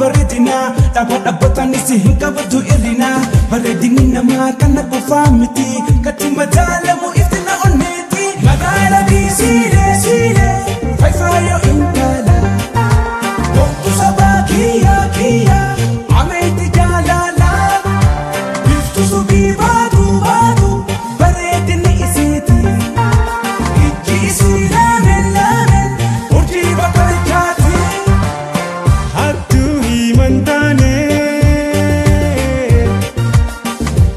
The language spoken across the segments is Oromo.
Bareedina dhaaba dhaabbataanis hin qabatu irrina. Bareedinni namaa kana qofaa miti katti madaalamu iftina onneeti. Magaala biisiilee siilee fayfaayoo intala Bokku sabaa kiyya kiyya ameeti jaalala. Biftu subii baatu baatu bareedinni isiiti. Ijji isii laameen laameen urjii bakka ijaati. Hattuu himan taane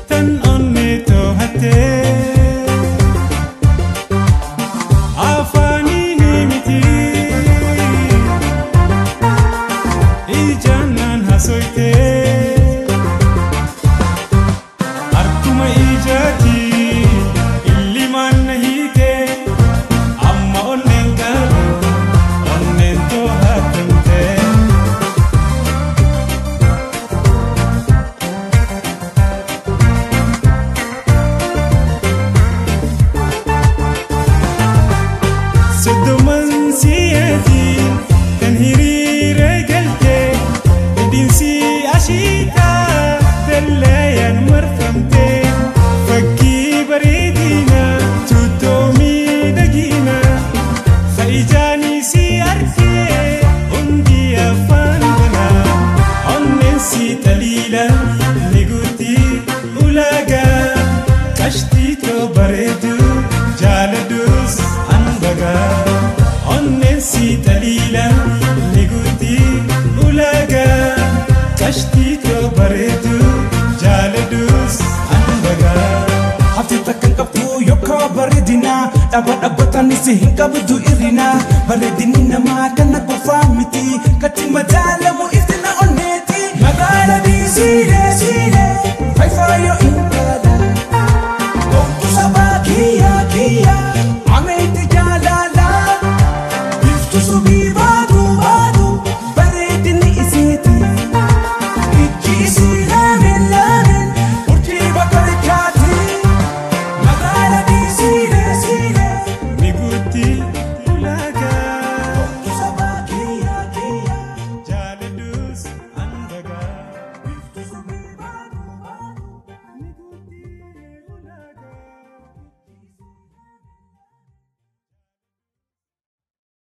tan onnee too'attee afaaniin miti ijaan naan haasofte harkuma ijaati illimaan na hiite amma onneen qabu onneen too'atamte. Soddoman si'eetiin kan hiriira galte hidhiinsi ashiitaa dallayaan marfamte fakkii bareedina tuuttoo miidhagina fa'ijaanii si arkee hundi afaan banaa onneen si taliila ni guutti ulaagaa qashtii too bareedu jaaladus hanbagaa onneen si taliila ni guutti ulaagaa qashtii too bareedu jaaladus hanbagaa. Hafti takka hin qabdu yookaan bareedina dhaaba dhaabbataanis hin qabdu irrina. Bareedinni namaa kana qofaa miti katti madaalamu iftina onneeti. Magaala biisiilee.